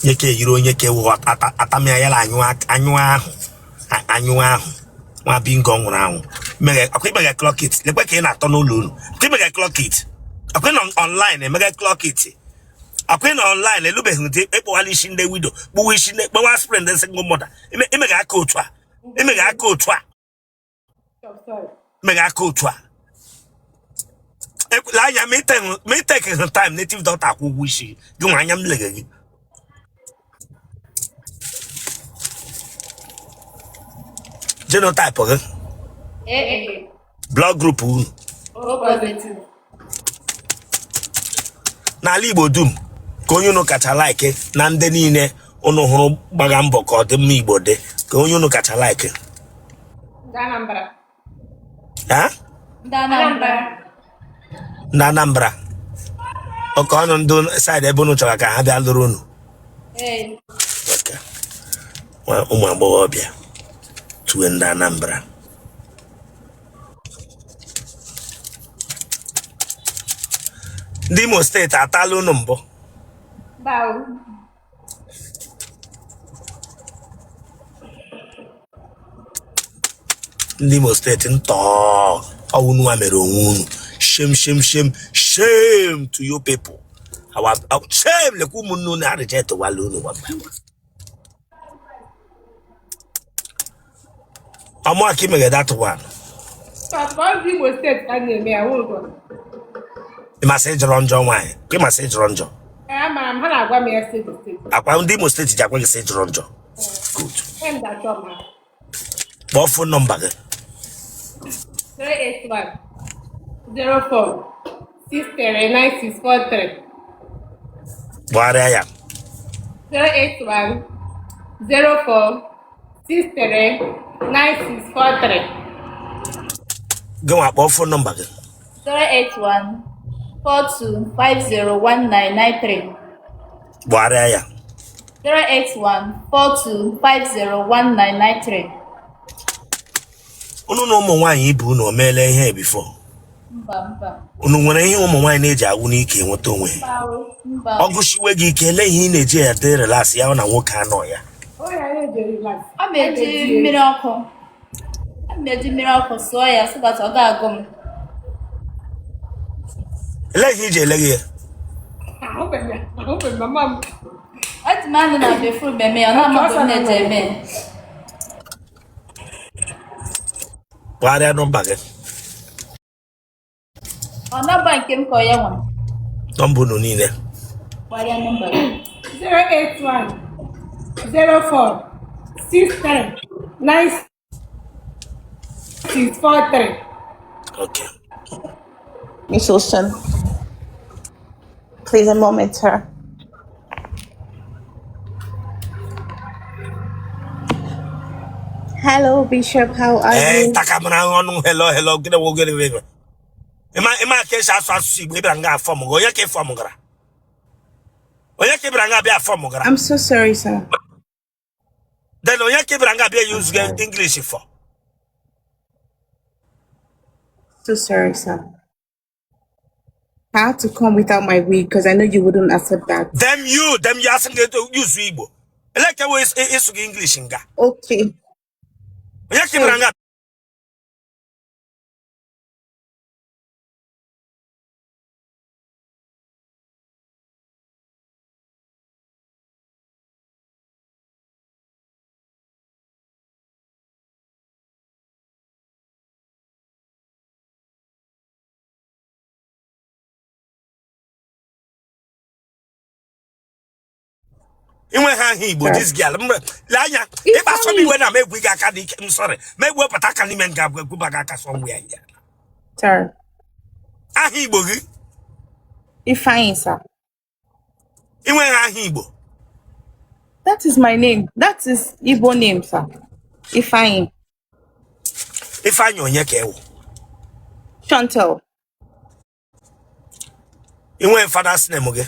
Nye ka eyiri onye ka ewu atamịa ya na anyụ anyụ ahụ anyụ ahụ nwa bingo nwụrụ anwụ. Meghe akwa imeghe clock it, lekwe ka ị na-atọ n'ụlọ unu. Akwa imeghe clock it, akwa ị nọ online emeghe clock it, akwa ị nọ online elubeghị dị ịkpụwala isi ndị widow, kpụwa isi ndị kpụwa spray ndị single mother. Imeghe aka otu a, imeghe aka otu a, imeghe aka otu a. Ekwela anya ma ị take time native doctor akwụ ụgwọ isi gị nwa anya m lege gị. Genotype gị? AA. Blood group unu? O positive. N'ala Igbo dum, ka onye unu kacha like na ndị niile unu hụrụ gbaga mbọ ka ọdịmma Igbo dị, ka onye unu kacha like? Ndị Anambra. Ha? Ndị Anambra. Ndị Anambra oke ọnụ, ndị side ebe unu chọrọ ka ha bịa lụrụ unu? Ee. Okay. Ụmụ agbọghọbịa tuwe ndị Anambra. Ndị Imo steeti atala unu mbụ? Mba o. Ndị Imo steeti ntọọ ọ wụ unu mere onwe unu. Shame, shame, shame, shame to you people. Our, shame. Lekwa ụmụnne unu areject wala unu one by one. Ọmụ aka imeghe that one. Papa, ọ bụ Imo steeti ka a na-eme ya wụrụ. Ị masị ịjọrọ njọ nwaanyị ka ị masị ịjọrọ njọ. Ee, amara m ha na-agwa m ya steeti steeti. Akwa ndị Imo steeti ji agwa gị sị ịjọrọ njọ. Good. Em ga-achọ m ha. Kpọọ phone number gị. 081 04 63 9643. Gbagharịa ya. 081 04 63 9643. Gị nwa, kpọọ phone number gị. 081 42 50 1993. Gbagharịa ya. 081 42 50 1993. Unu na ụmụ nwaanyị ibe unu o meela ihe before? Mba, mba. Unu nwere ihe ụmụ nwaanyị na-eji awụ n'ike enweta onwe ha? Mba. Ọ gụsiwe gị ike, ele ihe ị na-eji ya dị relax ya na nwoke anọ ya? A ma eji mmiri ọkụ, a ma eji mmiri ọkụ sụọ ya so that ọ ga-agụ m. Ele ihe iji ele gị ya? Ahụbeghị mama m. Eji m anụ na bathroom eme ya, ọ na-ama mgbe m na-eji eme ya. Kpagharịa nọmba gị. Ọ nọmba nke m ka ọ ya nwa? Nọmba unu niile. Gbarịa nọmba gị. 081 04 63 9643. Okay. Miss Wilson, please, a moment, sir. Hello, Bishop. How are Ee. you? Takamara ọnụ. Hello, hello, gịnị wụ gịnị wụ? Ịma ka esi asụ asụsụ Igbo? Ị bịara nga form gị, onye ka ị form gara? Onye ka ị bịara nga bịa form gara? I'm so sorry, sir. Then onye ka ị bịara nga bịa use gị English for? So sorry, sir. I had to come without my wig because I know you wouldn't accept that. Them you them you asị gị use Igbo, ele ka wee ịsụ gị English nga? Okay. Onye ka ị bịara nga? Inwe ha aha Igbo, this girl lee anya ịkpaso m iwe na m egwu gị aka n'ike m, sorry, ma egwepụta aka n'ime nga egwuba gị aka somewhere ya. Sir. Aha Igbo gị? Ifeanyi, sir. Inwe ha aha Igbo? That is my name. That is Igbo name, sir. Ifeanyi. Ifeanyị onye ka ewu? Chantel. Inwe father's name gị?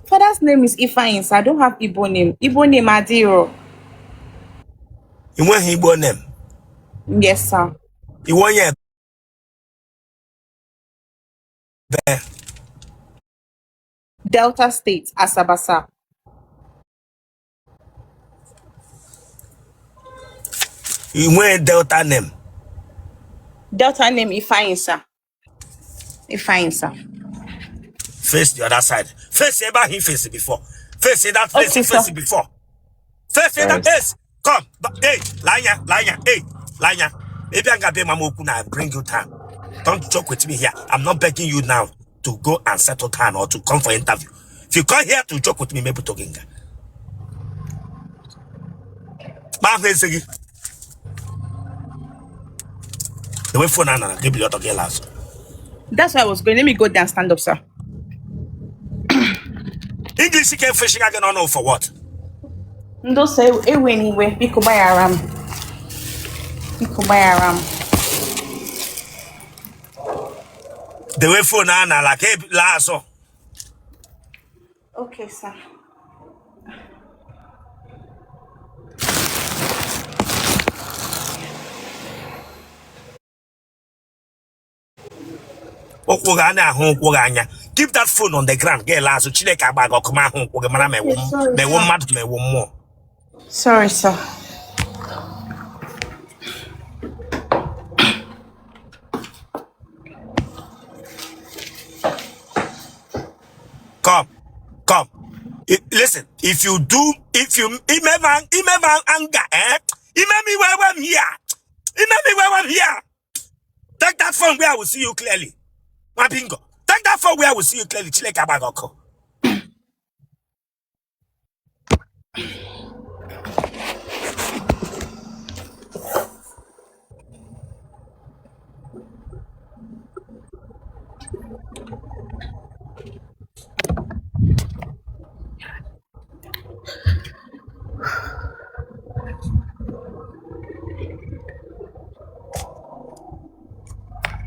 Father's name is Ifeanyi, sir. I don't have Igbo name. Igbo name Adiro. Inweghị Igbo name? Yes, sir. Iwe onye ebe? Delta State, Asaba, sir. I nwee Delta name? Delta name Ifeanyi, sir. Ifeanyi, sir. Face the other side. Face ebe ahụ i face before. Face that place Okay, you face sir. before. Face that Sorry. place. Come. Hey, lee anya, lee anya. Hey, lee anya. Ị bịa nga bịa ma m okwu na I bring you down. Don't joke with me here. I'm not begging you now to go and settle down or to come for interview. If you come here to joke with me, maybe talking. Ma ahụ eze gị. Dewe phone a nara gị bili ọtọ gị laa azụ. That's where I was going. Let me go there and stand up, sir. English ka efeshiga gị n'ọnụ for what? Ndo sir, ewe n'iwe, biko gbaghara m. Biko gbaghara m. Dewe phone a n'ala ka laa azụ. Okay, sir. Ụkwụ gị a na-ahụ ụkwụ gị anya. Keep that phone on the ground. Ga ele azụ Chineke agba gị ọkụ ma ahụ ụkwụ gị mara ma Okay, sorry, ma ewu sir. mmadụ ma ewu mmụọ. Sorry, sir. Come, come. Listen, if you do, if you ime m anger, eh? Ime m iwe when I'm here. Ime m iwe when I'm here. Take that phone where I will see you clearly. Nwa bingo. Take that phone where I will see you clearly. Chineke agba gị ọkụ.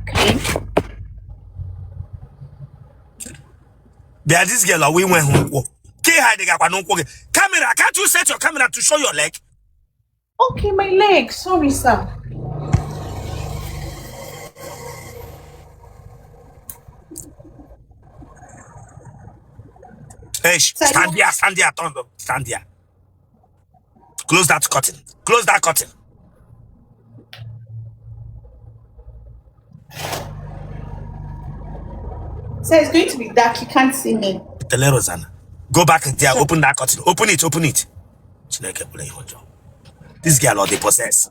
Okay. Bịa this girl ọwa inwe hụ ụkwụ. Ka ị hide gakwa n'ụkwụ gị. Camera, can't you set your camera to show your leg? Okay, my leg. Sorry, sir. Hey, Sir, stand you there, stand there, turn, stand there. Close that curtain. Close that curtain. Sir, it's going to be dark. You can't see me. Tele Rosanna. Go back there, Sir. open that curtain. Open it, open it. Chineke kwere ihe ọjọọ. This girl or they possess.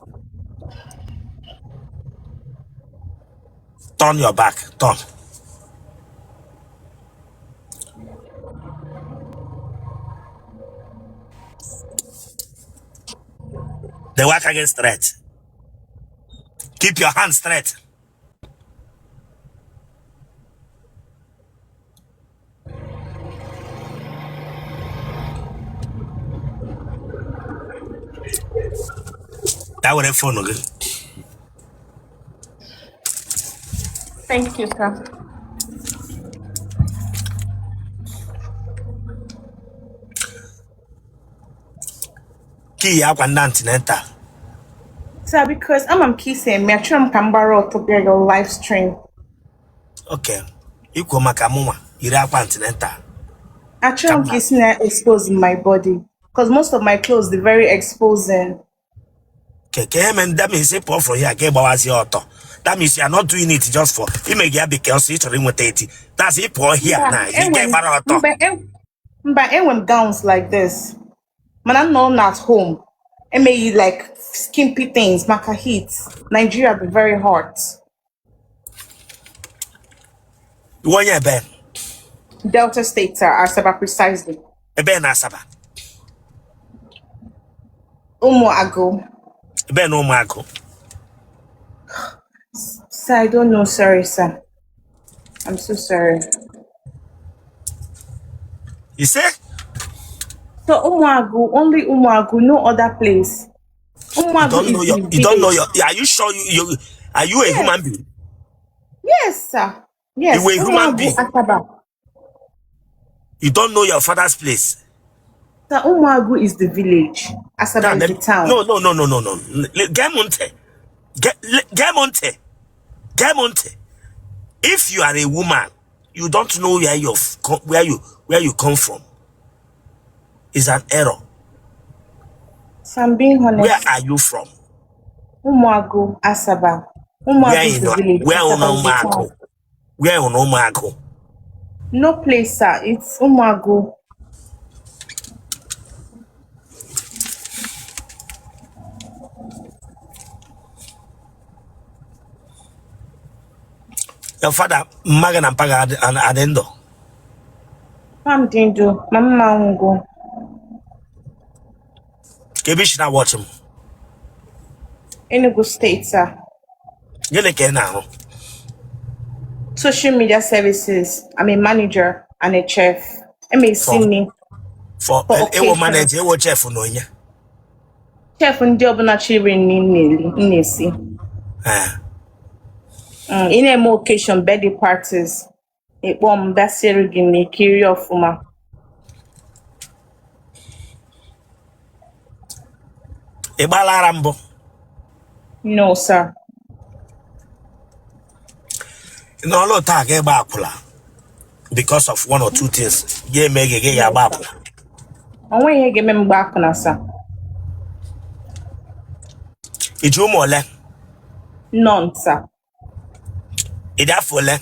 Turn your back. Turn. The work against straight. Keep your hand straight. That were phone gị. Thank you, sir. Kii akwa ndị antenatal. Sir, because I'm a kissing me, I'm Kambaro to bear your live stream. Okay. Ikwu maka mụnwa yiri akwa antenatal. Actually, Ka I'm m na kissing exposing my body because most of my clothes they're very exposing. Keke eme that means ị pụọ from here ka ị gbawazie ọtọ. That means you are not doing it just for ime gị ya because ị chọrọ inweta eti. That's ị pụọ here Mba, na ị enwe m ga-gbara ọtọ. mba mba enwe m gowns like this. Mana nọ m at home. Emeghị like skimpy things maka heat. Nigeria be very hot. Iwe onye ebe Delta State, sir, Asaba precisely. ebe na Asaba Umuagu. ebe na Ụmụagụ. Sir, I don't know. Sorry, sir. I'm so sorry. You say? So Umuagu, only Umuagu, no other place. You Umuagu don't is know your the you don't know village. your are you sure you are you a human Yes, being? yes, sir. You Yes, were a human Umuagu being. Asaba. You don't know your father's place. Sir, Umuagu is the village. Asaba Now, is let the me, town. no, no, no, no, no, no. Gee m ntị. Gee m ntị. Gee m ntị. If you are a woman, you don't know where you where you come from. Is an error. So I'm being Where honest. are you from? Umuagu, Asaba. Where Umuagu is you the know village. where Asaba unu is the ụmụagụ? town. Where unu ụmụagụ? No place, sir. It's Umuagu. Your father, mma gị na mpa gị adị ndụ? Pam dị ndụ, ma mma anwụgo. Ka ebe i si na watch m. Enugu State, sir. Gịnị ka ị na-arụ? Social media services. I'm a manager and a chef. M For esi nri for for ị wụ occasion. manager, ị wụ chef na onye. Chef ndị ọbụla chiri nri m na-eri, m na-esi. Eh. Ị na-eme occasion, birthday parties. Ị kpọọ m bịa siere gị nri ka i rie ọfụma. Ị gbaala ara mbụ? No, sir. Ị nọọla otu a ga ịgba akwụla because of one or two things ga-eme gị gị No, ga-agba sir. akwụla. O nweghị ihe ga-eme m gbaa akwụna, sir. I ji ụmụ ole? None, sir. Ị dị afọ ole?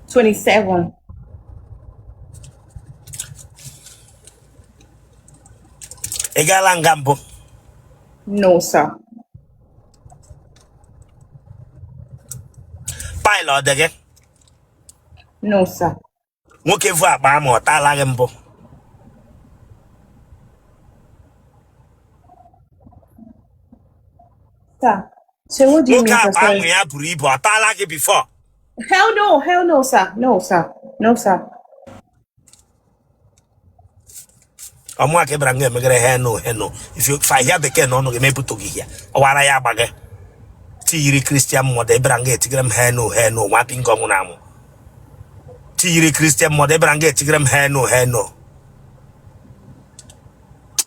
27. Ị gaala nga mbụ? No, sir. Pile ọ dị gị? No, sir. Nwoke vu akpa amụ ọ taala gị mbụ? Sir. So what do you Nwoke mean, sir? akpa amụ Sorry. ya buru ibu ọ taala gị before? Hell no, hell no, sir. No, sir. No, sir. Ọmụa ka ị bịara nga emegere henu henu if I hear bekee na ọnụ gị mepụta gị ya ọwara ya agba gị tiyiri Christian mother ị bịara nga etigere m henu henu nwa bingo nwụrụ anwụ tiyiri Christian mother ị bịara nga etigere m henu henu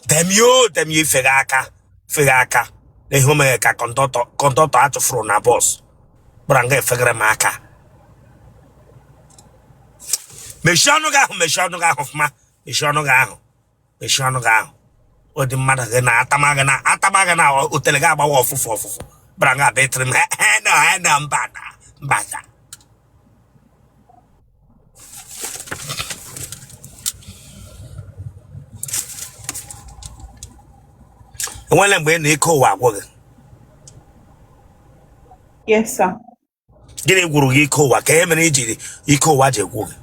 demyo demyo ifegha aka fegha aka na ihe o mere ka conductor achụfụrụ na bus bịara nga efegara m aka mechie ọnụ gị ahụ mechie ọnụ gị ahụ ọfụma mechie ọnụ gị ahụ mechie ọnụ gị ahụ ụdị mmadụ gị na atama gị na atama gị na otele gị agbawa ọfụfụ ọfụfụ bịara nga abịa etiri m he na he na mba na mba na enwele mgbe ị na ike ụwa agwụ gị? Yes, sir. Gịnị gwụrụ gị ike ụwa ka e mere ijiri ike ụwa ji egwu gị?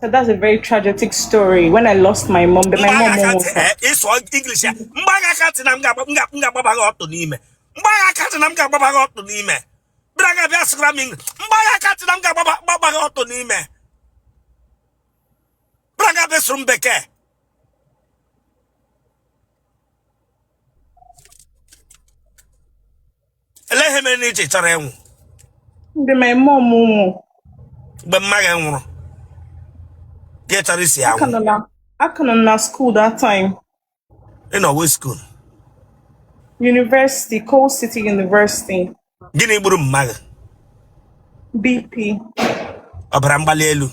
So that's a very tragic story. When I lost my mom, but my mom Mgbaga aka won't ntị sir. ị sụọ English ya mgbaga aka ntị na m ga-agbaba gị ọtụ n'ime mgbaga aka ntị na m ga-agbaba gị ọtụ n'ime bịara ga bịa sịgara m English mgbaga aka ntị na m ga-agbaba gị ọtụ n'ime bịara ga bịa sụrụ m bekee. Ele ihe mere na iji chọrọ ịnwụ? Mgbe my mom nwụrụ. Mgbe mma gị nwụrụ gị chọrọ isi anwụ? Aka nọ na school that time. Ị nọ wee school? University, Coal City University. Gịnị gburu mma gị? BP. Ọbara mgbali elu?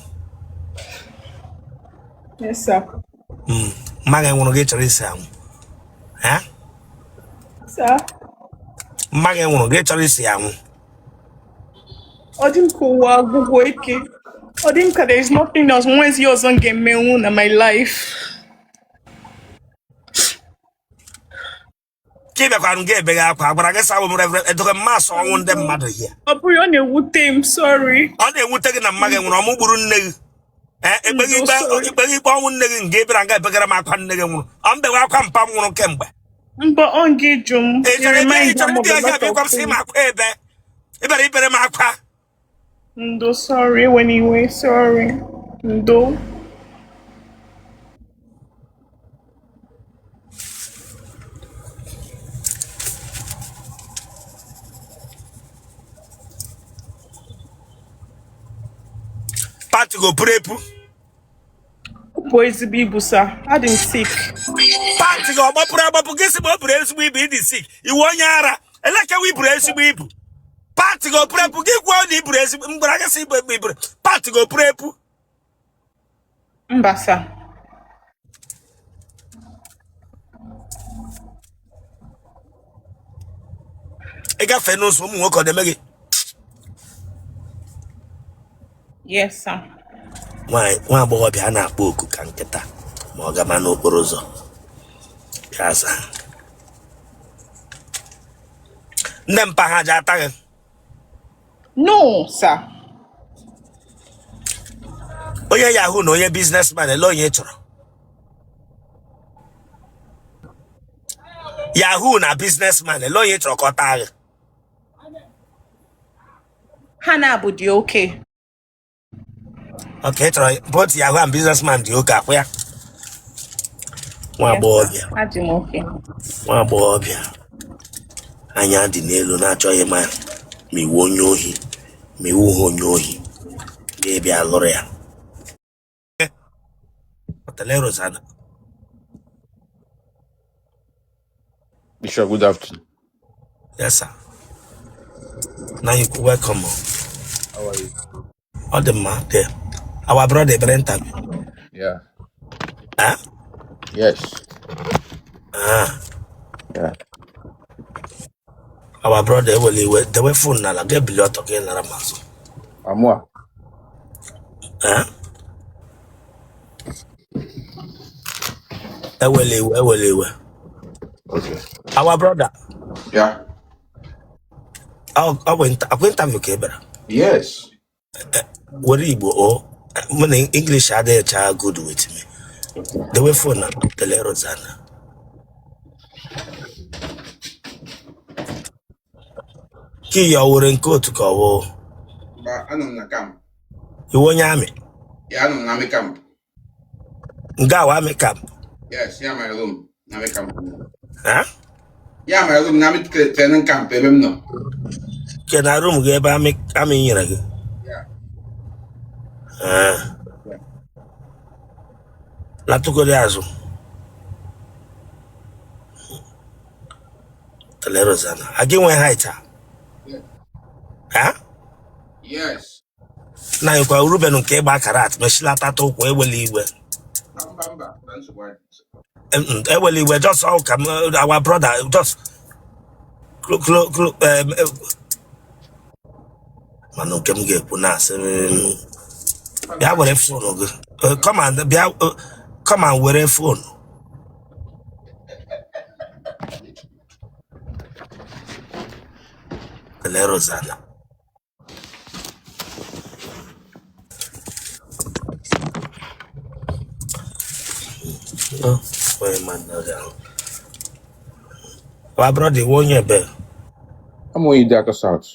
Yes, sir. Mma gị nwụrụ gị chọrọ isi anwụ? Ha? Sir. Mma gị nwụrụ gị chọrọ isi anwụ? Ọ dị m ka ụwa agwụgwọ ike. Ọ dị m ka there is nothing else nwezi ọzọ m ga-emenwu na my life. Ka ị bịakwara nga ebeghe akwa agwara gị sawo m reverend edoghị m mass ọnwụ ndị mmadụ hie. Ọ bụrụ ọ na-ewute m, sorry. Ọ na-ewute gị na mma gị nwụrụ ọmụ gburu nne gị? Ee, ekpeghị Ndo, ikpe sorry. ikpeghị ikpe ọnwụ nne gị nga ị bịara nga ebegara m akwa nne gị nwụrụ ọ mbewe akwa mpa m nwụrụ kemgbe. Mba, ọ gị jụ m. Ị You chọrọ ịbịa ị remind chọrọ m of ịbịa a ọhịa lot bịa of gwa m sị m things. akwa ebe ị bịara ibere m akwa. Ndo, sorry, ewena iwe, sorry. Ndo. Pant gị o puru epu? Ọ bụ ezigbo ibu, sir. Adị m sick. Pant gị ọ gbapụrụ agbapụ? Gị sị ma o buru ezigbo ibu ị dị sick iwe onye ara elekewa iburu ezigbo ibu pant gị o puru epu gị kwuo na iburu ezigbo m gwara gị sị ibu iburu pant gị o puru epu? Mba, sir. Ị gafee n'ụzọ ụmụ nwoke ọ na-eme gị? Yes, sir. Nwa agbọghọbịa a na-akpọ oku ka nkịta ma ọ gama n'okporo ụzọ ya aza. Ndị mpa ha ji ata gị? No, sir. Onye yahoo na onye businessman, ele onye ị chọrọ? Yahoo na businessman, ele onye ị chọrọ ka ọ taa gị? Ha na-abụ dị okay. Okay, ị chọrọ both yahoo and businessman dị okay, akwụ ya? Nwa Yes, sir. agbọghọbịa. Adị m okay. Nwa agbọghọbịa anya dị n'elu na-achọghị ma ma ị wụ onye ohi ma ị wụghị onye ohi ga-ebịa lụrụ ya. Otele Rosanna. Bishop, good afternoon. Yes, sir. Now you welcome. How are you? Ọ dị mma there. Our brother bịara interview. Yeah. Huh? Yes. Ah, Yeah. our brother ewele iwe dewe phone n'ala ga ebili ọtọ ka ị nara m azụ. Amua. Eh? Ewele iwe, ewele iwe. Okay. Our brother, Yeah. ọ bụ akwa interview ka ị bịara. Yes. Were Igbo o mụ na English adịghịcha good with me. Dewe phone na tele Rosanna. Ki ya were nke otu ka ọ wụ Mba, anọ m na camp. ị wụ onye army. Yeah, anọ m na army camp. Nga awa army camp. Yes, yeah, my room. Na army camp. Ha? Yeah, my room na army training camp ebe m nọ. Ke na room gị ebe army nyere gị. Yeah. Ah. Yeah. Latụgodi azụ. Tele Rosanna. A gị nwee height a? Yes. Ha? Yes. Na ịkwa Ruben nke ịgba karat mechilata ụkwụ ewele iwe. Mba, mba, na nsogbu adị. Ewele iwe just all ka our brother just clo clo clo mana nke m ga-ekwu na-asị bịa were phone gị. Come and bịa, come and were phone. Tele Rosanna. Oh, onye mmadụ ahụ. Our brother, iwe onye ebe? Amụ onye Ideato South.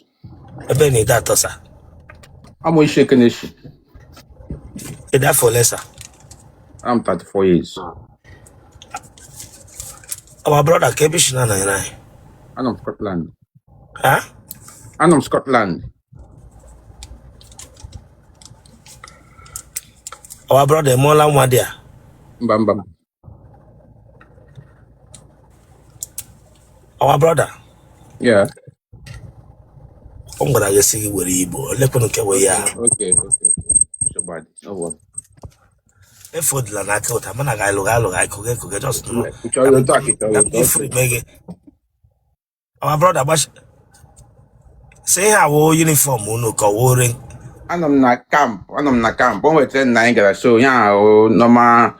Ebe na Ideato sir? Amụ Ishieke na-eshi. Ị dị afọ ole sir? I'm 34 years. Our brother, ka ebe i si na-anọnyere anyị? Anọ m Scotland. Ha? Anọ m Scotland. Our brother, ị mụọla nwa dị a? Mba, mba. Our brother. Yeah. Ọ gwara gị sị gị were Igbo, olekwanụ nke wee ya? Okay. Nsogbu adị. No worry. Efodula n'aka ụta mana ga alụghị alụghị akụghị ekụghị just nọ. Ị chọrọ otu a ka ị chọrọ otu? Ifuru mee gị. Our brother gbachi sị ihe awụ uniform unu ka ọ wụre. Anọ m na camp, anọ m na camp. O nwetara na anyị gara so ya ahụ normal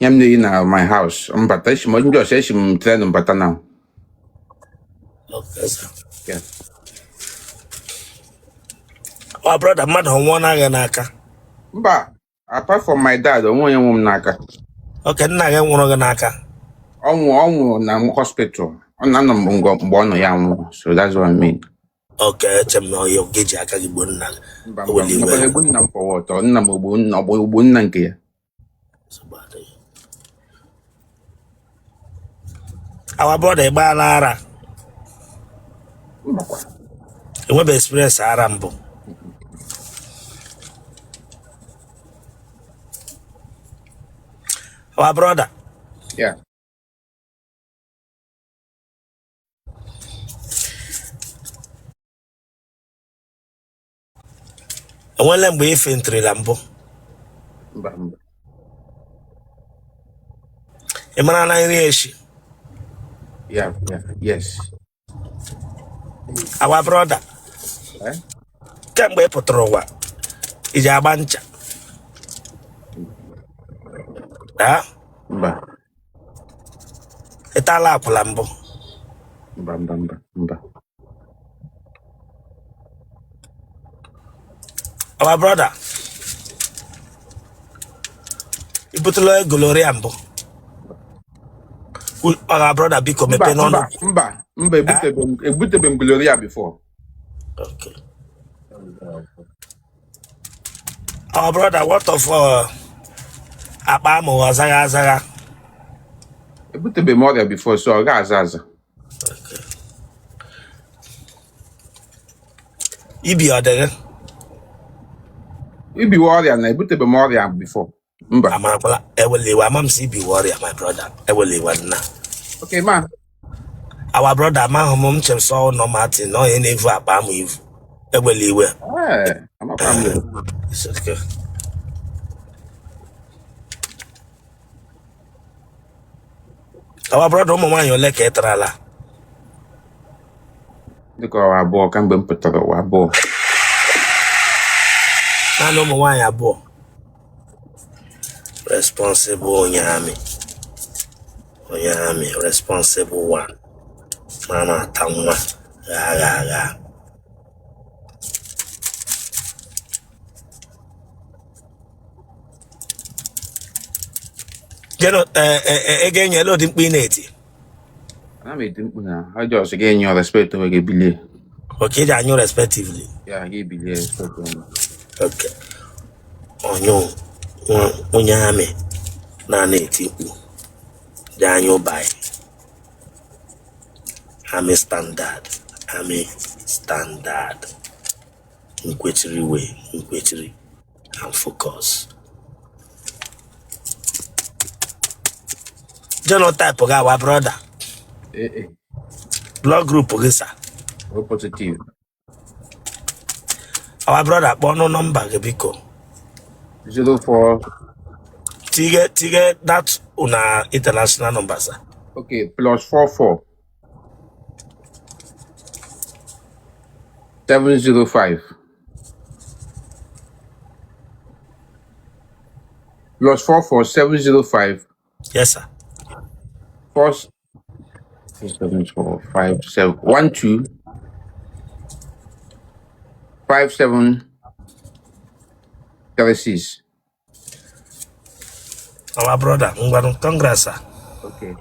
ihe m na-eyi na my house. Mbata esi m ndị ọsọ esi m tren mbata na. Okay, sir. Yeah. Our brother, mmadụ ọ nwụọ gị n'aka? Mba, apart from my dad, onwe onye nwụ m n'aka. Okay, nna gị nwụrụ gị n'aka? Ọ nwụrụ na hospital. Ọ na-anọ m mgbe ọ nọ ya nwụọ. So that's what I mean. Okay, eche m na ọyọ gị ji aka gị gbuo nna gị. Mba, O mba, were iwe. nakwa egbu nna m fọwọ́ ọtọ. Nna m ogbu nna ogbu nna nke ya. Nsogbu adịghị. Our brother, ị gbaala ara? Mbakwa. Enwebe experience ara mbụ? Our brother. Yeah. Enwele mgbe ị fentrila mbụ? Mba, mba. Ị mara na nri echi? Yeah, yes. Our brother, Eh? kemgbe ị pụtara ụwa, i ji agba ncha? Ah? Mba. Ị taala akwụla mbụ? Mba, mba, mba, mba. Our brother, i butela gonorrhea mbụ? Our brother, biko Mba, mepee n'ọnụ. mba, mba, mba, ebutebe m gonorrhea before. Okay. Our brother, what of akpa amụ azagha azagha? Ebutebe m ọrịa before, so ọ ga-aza aza. Ibi ọ dịghị? Ibiwe ọrịa na ebutebe m ọrịa before. Mba. Amarakwala ewela iwe, ama m si ibiwe ọrịa, my brother, ewela iwe nna. Okay, ma. Our brother, amaghị m, m chere sọ nọ Martin na onye na-evu akpa amụ ivu. Ewela iwe. Ee, amakwa m ya. It's okay. Our brother, ụmụ nwaanyị ole ka ị tarala? Dịka ụwa abụọ kamgbe m pụtara ụwa abụọ. Naanị ụmụ nwaanyị abụọ. Responsible onye amị. Onye amị responsible one. Ma na-ata nwa gha gha gha. Gịnị ị ga-enye elu ụdị mkpu ị na-eti? Ana m eti mkpu na ha just ga-enye respect onwe gị bilie. Okay, ji anyụ respectively. Ya ga ebilie respect onwe. Okay. Onye onye amị na-ana eti mkpu ji anyụ by army standard, army standard, nkwechiri way, nkwechiri and focus. Genotype gị, our brother? Ee. Blood group gị, sir? O positive. Our brother, kpọọ ọnụ nọmba gị biko. 04. Tige tige that una international number, sir. Okay, plus 44 705 plus 44 705. Yes, sir. 4 7 4 5 7 1 2 5 7 3 6. Our brother, ngwanụ, congrats, sir. Okay.